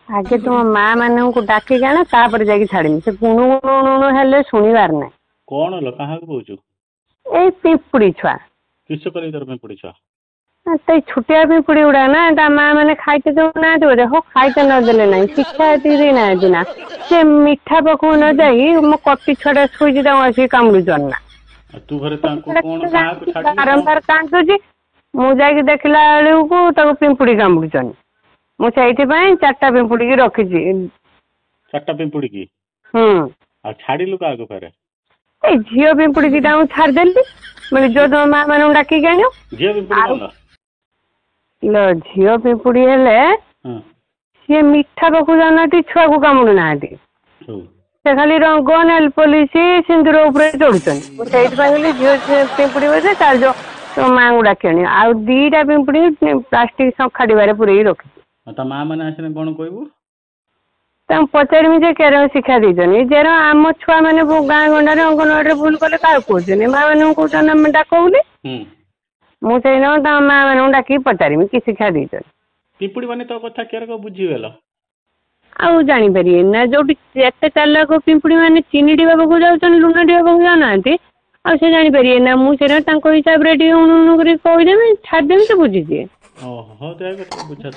ଆଗେ ତୁମ ମା ମାନଙ୍କୁ ଡାକିକି ଆଣ, ତାପରେ ଯାଇକି ଛାଡିମି। ସେ ଗୁଣୁ ଗୁଣୁ ଗୁଣୁ ହେଲେ ଶୁଣିବାର ନାହିଁ। କଣ ଲୋ, କାହାକୁ କହୁଛୁ? ଏଇ ପିମ୍ପୁଡି ଛୁଆ। କିସ କରିବି ତୋର ପିମ୍ପୁଡି ଛୁଆ? ସେଇ ଛୋଟିଆ ପିମ୍ପୁଡି ଗୁଡା ନା, ତା ମା ମାନେ ଖାଇତେ ଦଉନାହାନ୍ତି ବୋଧେ। ହଉ, ଖାଇତେ ନଦେଲେ ନାହିଁ, ଶିକ୍ଷା ଏତିକି ଦେଇନାହାନ୍ତି ନା। ସେ ମିଠା ପାଖକୁ ନ ଯାଇ ମୋ କପି ଛୁଆଟା ଶୋଇଛି, ତାକୁ ଆସିକି କାମୁଡୁଛନ୍ତି ନା। ଆଉ ତୁ ଘରେ ତାଙ୍କୁ କଣ କାହାକୁ ଛାଡ଼ିଲୁ କଣ? ବାରମ୍ବାର କାନ୍ଦୁଛି। ମୁଁ ଯାଇକି ଦେଖିଲା ବେଳକୁ ତାକୁ ପିମ୍ପୁଡି କାମୁଡୁଛନ୍ତି। ମୁଁ ସେଇଥିପାଇଁ 4ଟା ପିମ୍ପୁଡିକି ରଖିଛି। 4ଟା ପିମ୍ପୁଡି କି? ହୁଁ। ଆଉ ଛାଡ଼ିଲୁ କାହାକୁ ଫେରେ? ଏଇ ଝିଅ ପିମ୍ପୁଡି ଦିଟାଙ୍କୁ ଛାଡ଼ିଦେଲି, ମାନେ ଯୋଉ ତମ ମା ମାନଙ୍କୁ ଡାକିକି ଆଣିବ। ଝିଅ ପିମ୍ପୁଡି ଆଉ କଣ? ଲୋ, ଝିଅ ପିମ୍ପୁଡି ହେଲେ ହଁ, ସିଏ ମିଠା ପାଖକୁ ଯାଉନାହାନ୍ତି, ଛୁଆକୁ କାମୁଡୁ ନାହାନ୍ତି। ହଉ, ସେ ଖାଲି ରଙ୍ଗ, ନେଲ ପଲିସି, ସିନ୍ଦୁର ଉପରେ ଚଢୁଛନ୍ତି। ମୁଁ ସେଇଥିପାଇଁ କହିଲି ଝିଅ ପିମ୍ପୁଡି ବୋଧେ, ତାର ଯୋଉ ତମ ମାଙ୍କୁ ଡାକି ଆଣିବ। ଆଉ 2ଟା ପିମ୍ପୁଡି ପ୍ଲାଷ୍ଟିକ ଶଙ୍ଖା ଡିବାରେ ପୁରେଇକି ରଖିଛି। ଆଉ ତା ମା ମାନେ ଆସିଲେ କଣ କହିବୁ? ତାଙ୍କୁ ପଚାରିବି ଯେ କେରକ ଶିକ୍ଷା ଦେଇଛନ୍ତି। ଯେର ଆମ ଛୁଆ ମାନେ ଗାଁ ଗଣ୍ଡାରେ ଅଙ୍ଗନବାଡ଼ିରେ ଭୁଲ କଲେ କାହାକୁ କହୁଛନ୍ତି? ମା ମାନଙ୍କୁ କହୁଛନ୍ତି ଆମେ ଡାକ ବୋଲି। ହୁଁ। ମୁଁ ସେଇଦିନ ତାଙ୍କ ମା ମାନଙ୍କୁ ଡାକିକି ପଚାରିବି କି ଶିକ୍ଷା ଦେଇଛନ୍ତି। ପିମ୍ପୁଡି ମାନେ ତୋ କଥା କେରକ ବୁଝିଗଲ? ଆଉ ଜାଣିପାରିବେନି ନା? ଯୋଉଠି ଏତେ ଚାଲାକ ପିମ୍ପୁଡି ମାନେ ଚିନି ଡିବା ପାଖକୁ ଯାଉଛନ୍ତି, ଲୁଣ ଡିବା ପାଖକୁ ଯାଉନାହାନ୍ତି, ଆଉ ସେ ଜାଣିପାରିବେ ନା? ମୁଁ ସେଇଟା ତାଙ୍କ ହିସାବରେ ଟିକେ ଉଣୁ ଉଣୁ କରି କହିଦେବି, ଛାଡ଼ିଦେବି, ସେ ବୁଝିଯିବେ। ଓହୋ, ହଉ, ଦେଖ ବୁଝା।